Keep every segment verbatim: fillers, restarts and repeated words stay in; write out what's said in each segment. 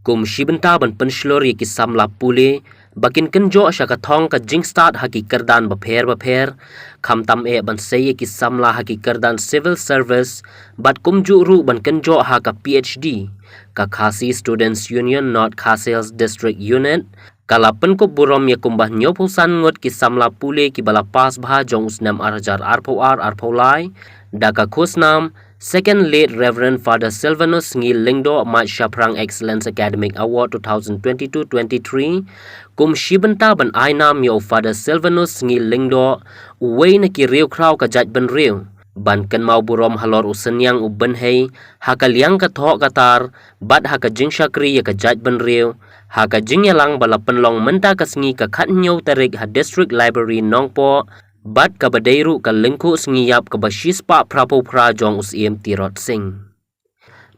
Kum shi bynta ban pynshlur ïa ki samla pule ba kin kynjoh sha ka thong ka jingstad ha ki kyrdan bapher bapher, khamtam eh ban sei ïa ki samla ha ki kyrdan civil service, bad kumjuh ruh ban kynjoh ha ka P H D, ka Khasi Students Union North Khasi Hills District Unit ka la pynkup burom ïa kumba hynñiewphew san ngut ki samla pule kiba la pass bha jong u snem ar hajar arphew ar arphew lai da ka khusnam Second Late Reverend Father Silvanus Sngi Lyngdoh Mait Shaphrang Excellence Academic Award two thousand twenty-two twenty-three, kum shi bynta ban ai nam ïa u Father Silvanus Sngi Lyngdoh, uwei na ki riewkhraw ka jaitbynriew, ban kynmaw burom halor u synñiang u bynhei ha ka liang ka thoh ka tar bad ha ka jingshakri ïa ka jaitbynriew, ha ka jingïalang ba la pynlong mynta ka sngi ka khathynñiew tarik ha District Library Nongpoh, bad kaba dei ruh ka lyngkhuh sngi ïap kaba shispah phraphew phra jong u Syiem Tirot Sing.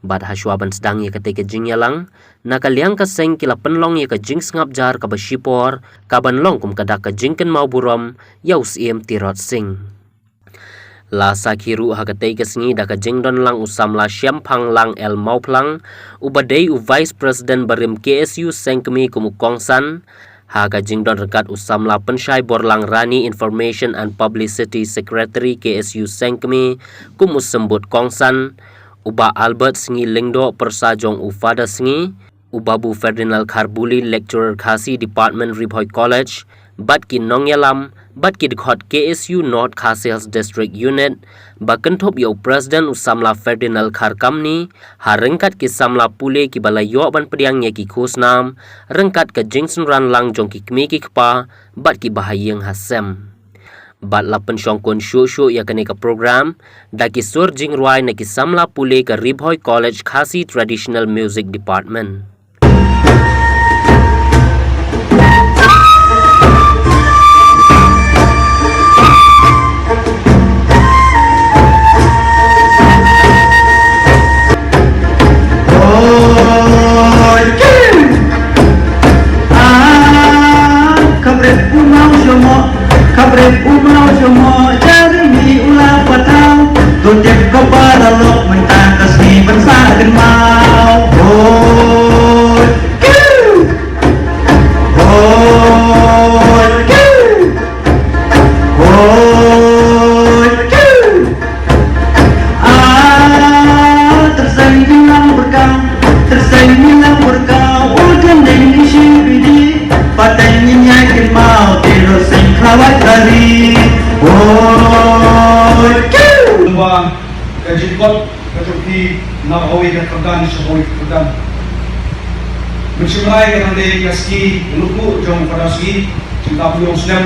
Bad hashwa ban sdang ïa katei ka jingïalang, na ka liang ka seng ki la pynlong ïa ka jingsngap jar kaba shipor, kaban long kum ka dak ka jingkynmaw burom ïa u Syiem Tirot Sing. La sakhi ruh ha katei ka sngi da ka jingdon lang u samla Shemphang Lang L Mawphlang, uba dei u Vice President barim K S U Sengkmie kum u kongsan, ha ka jingdon ryngkat u samla Pynshai Borlang Rani Information and Publicity Secretary K S U Sengkmie kum u symbud kongsan, u Bah Albert Sngi Lyngdoh pyrsa jong u Father Sngi, u Babu Ferdinand Kharbuli, Lecturer Khasi Department, Ri Bhoi College, bad ki nongïalam bad ki dkhot K S U North Khasi Hills District Unit, ba kynthup ïa u President u samla Ferdinand Kharkamni, ha ryngkat ki samla pule kiba la ïoh ban pdiang ïa ki khusnam ryngkat ka jingsynran lang jong ki kmie ki kpa bad ki bahaïing hasem. Bad la pynshongkun shuh shuh ïa kane ka program da ki sur jingrwai na ki samla pule ka Ri Bhoi College Khasi Traditional Music Department. Oi, kiu. Ah, khabreh u maw shamoh, khabreh u maw shamoh, Jeremy u la pathaw. To tip ka paralok mynta ka sngi ban sa kynmaw. Oi, kiu. Oi, kiu. Oi, kiu. Ah, tyrsen ki nang byrkang, tyrsen ki nang byrkang, u dang deng ki shi bidi, pateng ngi nyai kynmaw, Tirot Sing Khlawait Bari. Oi, kiu. Ba ka jingkot ka jong phi na hawei ka kyrdan sha hawei ka kyrdan. Mynshem rai ka dang dei ka sngi lyngkhuh jong u Father Sngi, jingkap ïong snem.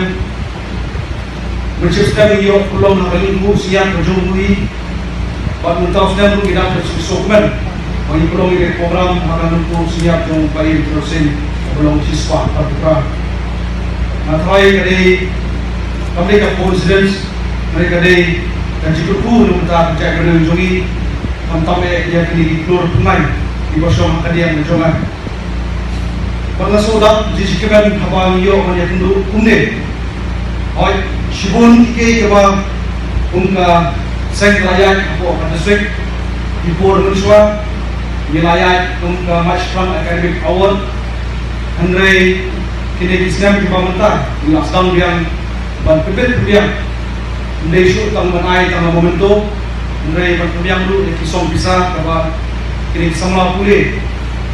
Mynshem snem ngi ïoh pynlong ha ka lyngkhuh sngi ïap ka jong u hi. Bad mynta u snem ruh ngi dap da ka jingsngewkmen ba ngi pynlong ïa ka program ha ka lyngkhuh sngi ïap jong u Bah Ïing Tirot Sing kaba long shispah phraphew phra. Nga tharai ka dei, kam dei ka coincidence, hynrei ka dei ka jingkyrkhu na ka bynta ka jaitbynriew jong ngi, khamtam eh ïa kine ki khlur pynlait kiba shong ha ka diang ka jong nga. Bad nga sngewdap jingkmen haba ngi ïoh ban ïakynduh kumne. Hooid, shibun kiei kiei kiba kum ka seng ka la ïaid hapoh ka district, ki por mynshuwa ngi la ïaid kum ka Mait Shaphrang Academic Award. Hynrei kine ki snem kiba mynta ngi la sdang biang ban pynbit pynbiang. Ym dei shuh tang ban ai tang ka memento, hynrei ban pynbiang ruh ïa ki song pisa kaba kine ki samla pule,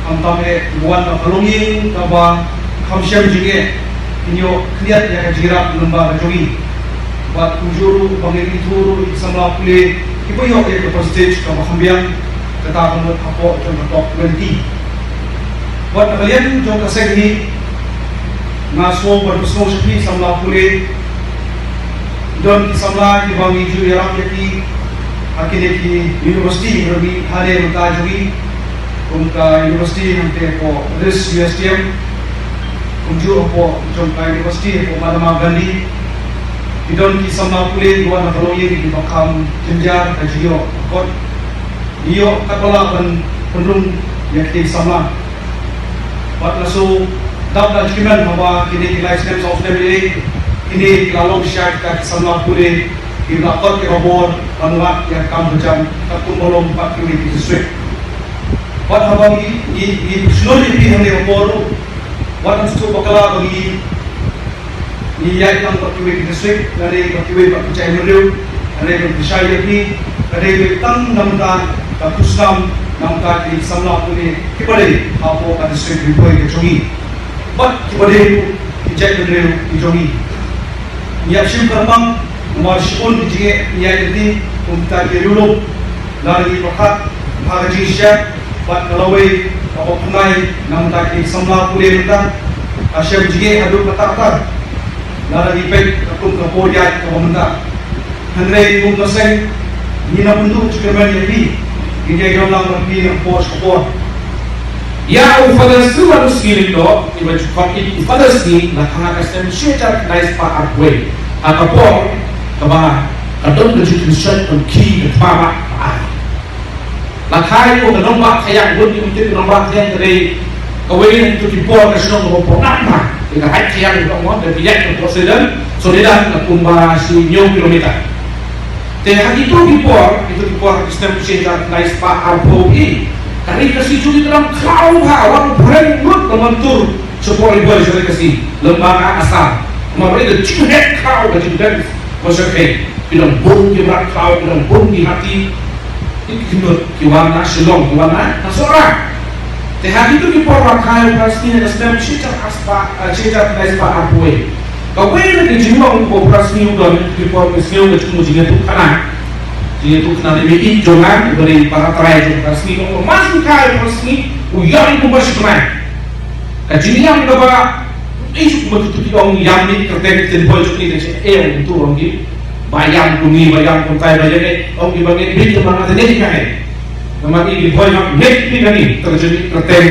khamtam eh kiba wan na ka longïing kaba kham shem jingeh, kin ïoh khyndiat ïa ka jingïarap lyngba ka jong ngi. Bad kumjuh ruh ba ngin ithuh ruh ïa ki samla pule kiba ïoh ïa ka prestige kaba kham biang, kata ka mut hapoh jong ka top twenty. Bad na ka liang jong ka seng hi, nga sngew bad nga sngew sha phi samla pule. Don ki samla kiba ngi ju ïarap ïa ki ha kine ki university kiba ngi ha ne mynta jong ngi, kum ka university hangte hapoh Ris U S T M, kumjuh hapoh jong ka university hapoh Mahatma Gandhi. Ki don ki samla pule kiba wan na ka longïing kiba kham jynjar ka jingïoh akor. Ngi ïoh katba lah ban pynrung ïa kine ki samla. Bad nga sngewdap da jingkmen haba kine ki lai snem saw snem ïa kine ki la long sha kita ki samla pule kiba la kot kiba bor ban wad ïa ka kam ka jam katkum ba long pat kiwei ki district. Wat haba ngi, ngi, ngi shlur ïa phi hangne ha por ruh. Wat haba shu bakla ba ngi, ngi ïaid tang bad kiwei ki district, lane bad kiwei bad ki jaitbynriew, lane ban pynshai ïa phi, lane ban tang namar ka khusnam, namar ki samla pule kiba dei hapoh ka district Ri Bhoi ka jong ngi. Bad kiba dei ruh ki jaitbynriew ki jong ngi. Ngi ïap shim kyrpang namar shibun ki jingeh ngi ïaid lynti kum kita ki riewlum. Lada ngi pyrkhat ha ka jingshisha bad ka lawei kaba pynlait na bynta ki samla pule mynta, ka shem jingeh haduh katta katta. Lada ngi peit ka kum ka por ïaid kaba mynta. Hynrei kum ka seng ngi nang pynduh jingkyrmen ïa phi. Ngi ïai don lang bad phi na ka por sha ka por. Ïa u Father Stewart u sngi lyngdoh, iba ju khot ïa u Father Sngi, la kha ha ka snem shi hajar khyndai spah arphew wei. Ha ka por kaba ka don ka jingkynshoit ban khih ka thma ba ka ai. La kha ïa u ka nongbah Khayang, bun ki mynta ka nongbah Khayang ka dei kawei na kitu ki por ka shnong kaba pynah bha. Ïa ka Haid Khayang ka dei ka President, Soledad, ka kumba shi hynñiew kilometer. Te ha kitu ki por, kitu ki por ha ki snem shi hajar khyndai spah arphew wei, ka ri Khasi jong ngi ka dang khlaw bha, wat u pyrshang lut ka mon tur shapoh Ri Bhoi sha ri Khasi, lem bad ka Assam. Namar ba ka jingheh khlaw, ka jingdance, ka shakri, ki dang bun ki mrad khlaw, ki dang bun ki hati, ki kynnoh, ki wan na Shillong, ki wan na Sohra. Te ha kitu ki por ba kha ïa u Father Sngi ha ka snem shi hajar spah, eh, shi hajar khyndai spah arphew wei. Kawei na ki jinglong kaba u Father Sngi u don ha kitu ki por, ka sngew ka jingmut jingïathuhkhana. Jingïathuhkhana ne mei jong nga, ba dei para trai jong u Father Sngi, kaba mas u kha ïa u Father Sngi, u ïam kumba shi bnai. Ka jingïam kaba Ïa, shu kumba kitu ki ong ïam ne kyrteng ki Bhoi jong ngi, ka jingeh ong tu ong ki. Ba ïam kum ngi, ba ïam kumtai, ba ïam ne ong ki ba ngeit beit, ba nga te ngeit ka ne. Namar ki Bhoi ba ngeit beit ka ne, ka jingeh kyrteng,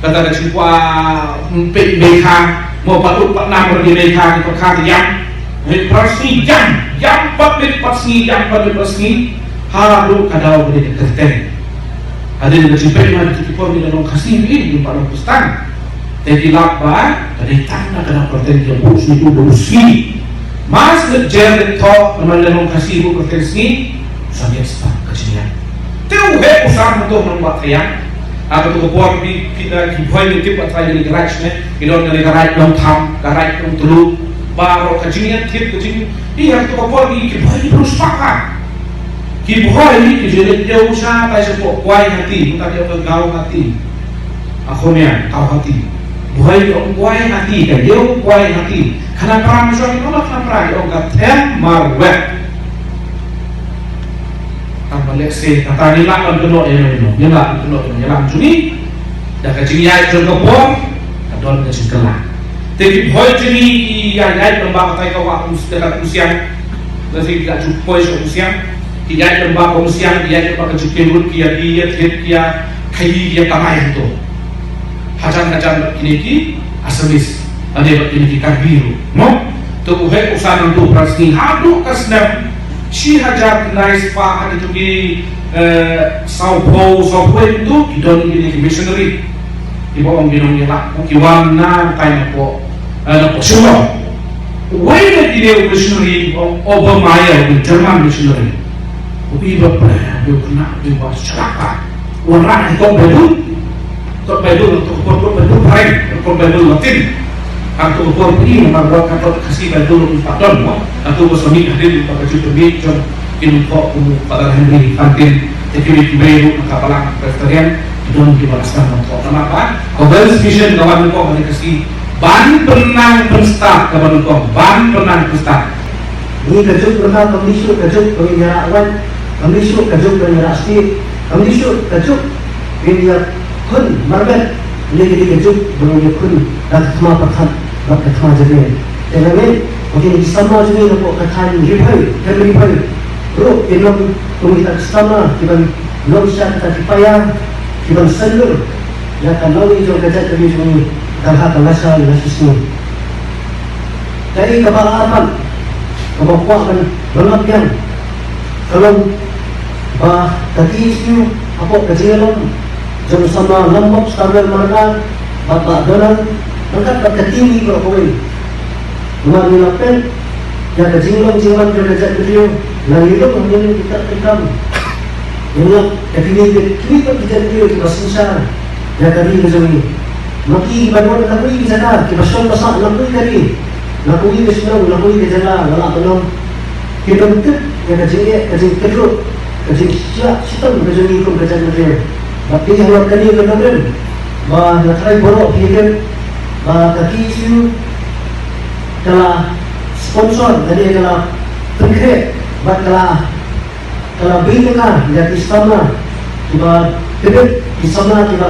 kata ka jingkwah, mm, peit Meikha, mo pat ut pat nam ki Meikha, ki pat kha ïam. Hei, Father Sngi ïam, ïam pat beit Father Sngi, ïam pat beit Father Sngi. Haduh ka daw ka dei ka kyrteng. Hadien ka jingpeit ma kitu ki por ngi la long Khasi, ngi, ngi pat long Khristan. Te ki lap ba ka dei tang na ka dang kyrteng ki buh sngewthuh ba u Sngi. Mas leit jer leit thoh namar lei long Khasi buh kyrteng Sngi. Sa ngeit stad ka jingïap. Te u heh u san hangto nongbah Khayang. Ha kato ka por ki, ki, eh, ki Bhoi ki tip ba trai kane ka raij ne. Ki don kane ka raij Nongthaw, ka raij Nongtluh. Baroh ka jingïathied ka jing, ïa kato ka por ki, ki Bhoi ki briew spah ha. Ki Bhoi ki ju leit ïew sha tai shapoh Kawhati, mynta ki ong ka Guwahati. Ha khmih, Kawhati. Bhoi ki ong Kawhati, ka ïew Kawhati. Khnang pra mynshuwa ki ong, khnang pra ki ong ka them marwet. Tang ba lehse kata ngi lah ban kynnoh ïa ngi, ngi lah ban kynnoh ïa ngi, ïa ngi jong ngi. Da ka jingïaid jong ka por ka don ka jingkylla. Te ki Bhoi jong ngi ki ïaid, ïaid lem bad katai ka wah Umsiang, ka Umsiang. Lehse ki la ju poi sha Umsiang, ki ïaid lem bad ka Umsiang, ki ïaid lem bad ka Jukien Road, ki ïa, ki ïa thied, ki ïa khaïi, ki ïa kamai hangto. Hajan hajan bad kine ki Assamese, lane bad kine ki Karbi ruh, mo? Te u heh u san hangto u Father Sngi haduh ka snem shi hajar khyndai spah, ha kitu ki, eh, sawphew, sawphew wei hangto ki don kine ki missionary. Kiba ong ki nongïalam, ki wan na tai napoh, eh, napoh Shillong. Uwei na kine u missionary, u Obermeyer, u German missionary. U i ba pyneh, u khynnah, u ba shlak. Wanrah ïa ka Baibl. Ka Baibl, ka por, ka Baibl phareng, ka Baibl Latin. Ka por phi namar ba ka Khasi Baibl ruh pat don, mo. Ka por ba sngewbha hadien ba ka jingpynmih jong ki nongthoh kum u Father Henry Fantin, te kiwei kiwei ruh na ka balang Presbyterian, ki don kiba la sdang ban thoh. Namar ba ka Welsh Mission ka wan nyngkong ha ri Khasi ban pynnang pynstad, ka wan nyngkong ban pynnang pynstad. Ngi ka juk mynta kam dei shuh ka juk ba ngin ïarah wait, kam dei shuh ka juk ba ngin ïarah stieh, kam dei shuh ka juk ba ngin ïakhun marbet, ngi ka dei ka juk ba ngin ïakhun da ka thma pyrkhat bad ka thma jingeh. Te nga ngeit ba kine ki samla jong ngi napoh ka thaiñ Ri Bhoi, thaiñ Ri Bhoi ruh kin long kum kita ki samla kiban long sha kita ki paia, kiban sngewthuh ïa ka lawei jong ka jaitbynriew jong ngi da ha ka lashai lashisngi. Kaei kaba ar pat kaba kwah ban, ban lap biang ka long ba ka T S U hapoh ka jingïalong jong u samla Lambok Starwell Marngar bad Bah Donald ryngkat bad ka team baroh kawei. Namar ngi la peit ïa ka jinglong jingman jong ka jaitbynriew, la ngi lum ha ngi ki kat ki kam. Ïa nga, ka kine ka kine pat ki jait briew kiba synshar ïa ka ri ka jong ngi. Ma ki kiba don la kawei ka jaka, kiba shong ba sah la kawei ka ri, la kawei ka shnong, la kawei ka jylla, la lah ban ong. Ki don tip ïa ka jingeh, ka jingkyrduh, ka jingshiah shitom ka jong ngi kum ka jaitbynriew. Bad dei halor kane ka nongrim ba nga tharai baroh phi tip ba ka K S U ka la sponsor, ka dei ka la pynkhreh bad ka la ka la bynta ïa ki samla kiba tbit, ki samla kiba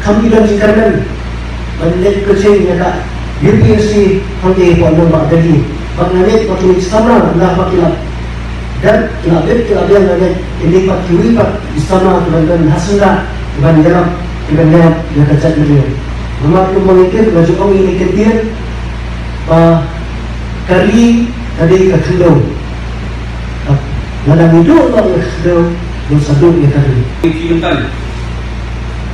kham ki don jingkyrmen ban leit coaching ïa ka U P S C hangtei hapoh nongbah Delhi. Bad nga ngeit ba kine ki samla ynda ba ki la dep, ki la bit, ki la biang, nga ngeit kine pat kiwei pat ki samla kiban don ha syndah kiban ïarap, kiban ïarap ïa ka jaitbynriew. Namar kumba ngi tip, la ju ong ïa ka ktien ba ka ri ka dei ka khyndew. Lada ngi duh noh ïa ka khyndew, ngin sa duh ïa ka ri. Ki mynta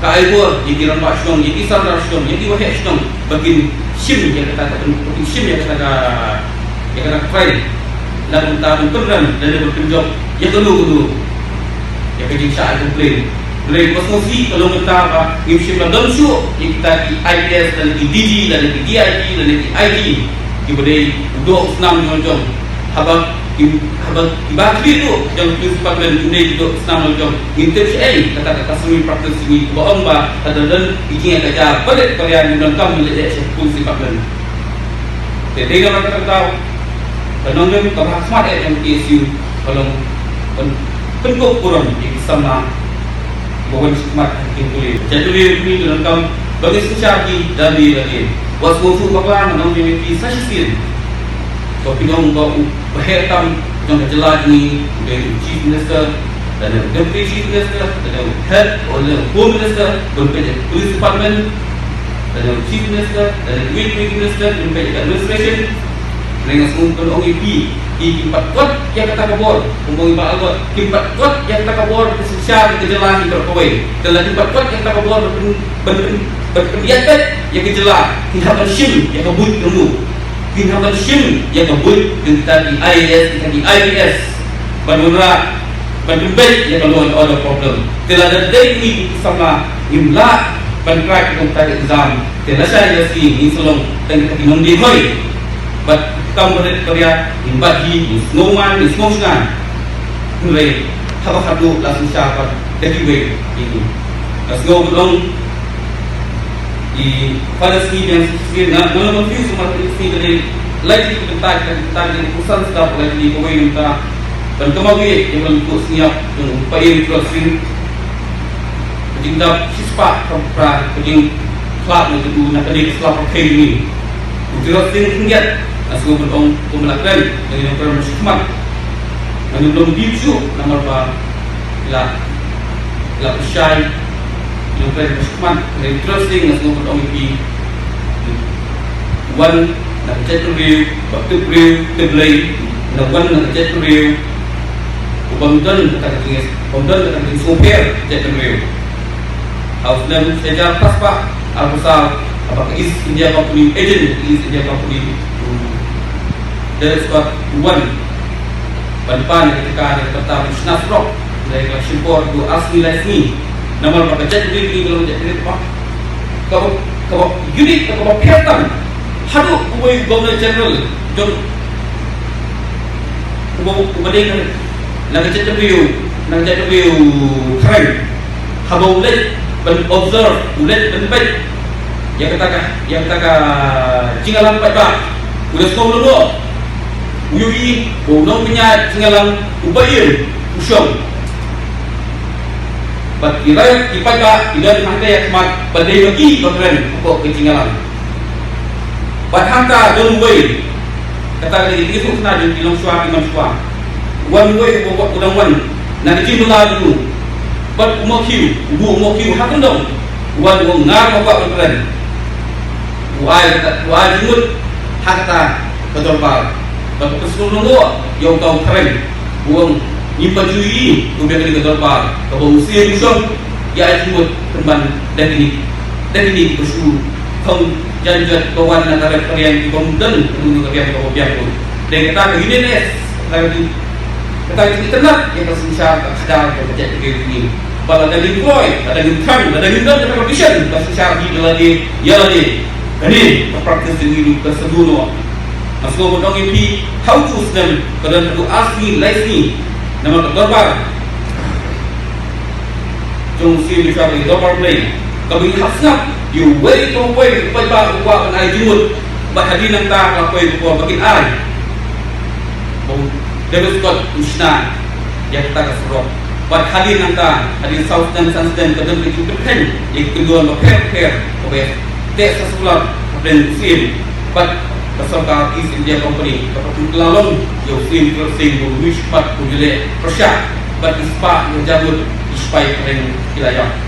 ka ai bor ïa ki rangbah shnong, ïa ki samla shnong, ïa ki waheh shnong ba kin shim ïa kata ka, ba kin shim ïa kata ka, ïa kata ka trai. Lada mynta ban pynrem, lada ban pynjop ïa kano kano ïa ka jingshah ai complain. Hynrei ka sngewsih ka long mynta ba ngim shym la don shuh ïa kita ki I P S lane ki D G lane ki D I G lane ki I G kiba dei u doh u snam jong jong. Haba ki, haba kiba khlieh ruh jong ki police department, ym dei ki doh u snam jong jong. Ngin tip shaei kata ka customary practice jong ngi kiba ong ba lada don ki jingeh ka jia, ba leit ka rian, ngim donkam ban leit sha police department. Te dei namar kata ka daw ka nongrim kaba ha khmat eh jong K S U ka long ban pynkup burom ïa ki samla ba wan shakhmat ha ki jingpule. Jaitbynriew kine ki donkam ba ngin synshar ïa ki da lade da lade. Wat sngewthuh bakla, nga ong ïa phi sa shisien ba phin ong ba u baheh tam jong ka jylla jong ngi u dei u Chief Minister, lane u Deputy Chief Minister, lane u Head, lane u Home Minister, ban peit ïa ka Police Department, lane u Chief Minister, lane u Deputy Minister, ban peit ïa ka administration. Hynrei nga sngewbha ban ong ïa phi, phi kim pat kot ïa kata ka bor, kumba ngi Bah Albert, kim pat kot ïa kata ka bor ka synshar ka jylla hi baroh kawei. Te lada kim pat kot ïa kata ka bor ban pyn, ban pyn, ban pynïaid ïa ka jylla, kin hap ban shim ïa ka buit ka mu. Kin hap ban shim ïa ka buit jong kita ki I A S, kita ki I P S, ban wanrah, ban pynbeit ïa ka law and order problem. Te lada dei ngi ki samla ngim lah ban crack ïa kata ka exam, te lashai lashisngi ngin sa long tang kita ki nongdie hoi. Bad kam ba rit ba ria ngin bat hi, ngin sngewman, ngin sngewshngaiñ. Hynrei haba khatduh la synshar pat da kiwei ïa ngi. Nga sngew ban ong i Father Sngi biang shisien, nga, nga long confused namar Father Sngi ka dei lai tylli ki bynta, ki bynta ki dei kusan step, lai tylli, kawei na bynta ban kynmaw ïa ka lynti sngewsih jong u Paiem Tirot Sing. Ka jingdap shispah khatphra, ka jingkhlad na ka, na kane ka sla pyrthei jong ngi. U Tirot Sing Khyndiat, nga sngew ban ong kum la kren, ka jingkren shakhmat. Ngan ym long deep shuh namar ba la, la pynshai. Ngan kren shakhmat, ka interesting, nga sngew ban ong ïa phi. Wan na ka jaitbynriew ba tip briew tip Blei, na wan na ka jaitbynriew u bym don kata ka jingïas, bym don kata ka jingsngewpher jaitbynriew. Ha u snem shihajar phra spah arphew saw, haba ka East India Company agent, East India Company, Despot u wan ban pan ïa ka jaka, ïa ka bynta ban shna surok, ïa ka shim por haduh ar sngi lai sngi. Namar ba ka jaitbynriew ka long ka jaitbynriew kaba, kaba, kaba unique, kaba pher tam. Haduh uwei u Governor General jong, uba, uba dei na, na ka jaitbynriew, na ka jaitbynriew Karen. Haba u leit ban observe, u leit ban peit ïa kata ka, ïa kata ka jingïalang paidbah, u la sngew lyngngoh. U ïohi ba u nongpynïaid jingïalang u Paiem u shong. Bad ki raiot ki paidbah ki don hangta ha khmat, bad dei ma ki ba kren hapoh ka jingïalang. Bad hangta don uwei, kata ka dei ka jingïathuhkhana jong ki longshuwa ki manshuwa. Wan uwei uba u dang wan na ka jingbylla jong u. Bad u Mawkhiew, u buh u Mawkhiew ha kyndong. Wan u ong nga nga kwah ban kren. U ai kata, u ai jingmut ha kata ka dorbar. Bad ka sngewlyngngoh ïa uta u Karen. U ong ngim pat ju ïohi kumba kane ka dorbar kaba u Siem u shong. Ïa ai jingmut pynban da kine, da kine kiba shu thong janjot ba wan na ka rep ka riang, kibym don kano kano ka riang kaba biang ruh. Dei kata ka uniqueness, kata ka jing, Kata ka itynnad ïa ka synshar ka khadar ka jait ka jong ngi. Ba lada ngin kloi, lada ngin thrang, lada ngin don kata ka vision ka synshar hi ïa lade, ïa lade. Kane ka practice jong ngi ruh kan sa duh noh. Nga sngew ban ong ïa phi, ha u tu u snem ka don haduh ar sngi lai sngi. Namar ka dorbar jong u Syiem Joshua ka dei dorbar Blei. Kaba ngi hap sngap ïa uwei pa uwei u paidbah u kwah ban ai jingmut. Bad hadien nangta ka la poi ka por ba kin ai. Ba u David Scott un shna ïa kata ka surok. Bad hadien nangta, hadien saw snem san snem ka don ka jingpynkheiñ ïa ki kyndon bapher bapher kaba ïa teh sa solar hapdeng u Syiem. Bad ka sorkar East India Company ka pynkylla long ïa u Syiem Tirot Sing ba u mih shakhmat, u ïaleh pyrshah bad ki spah ki hajar ngut ki sipai phareng ki la ïap.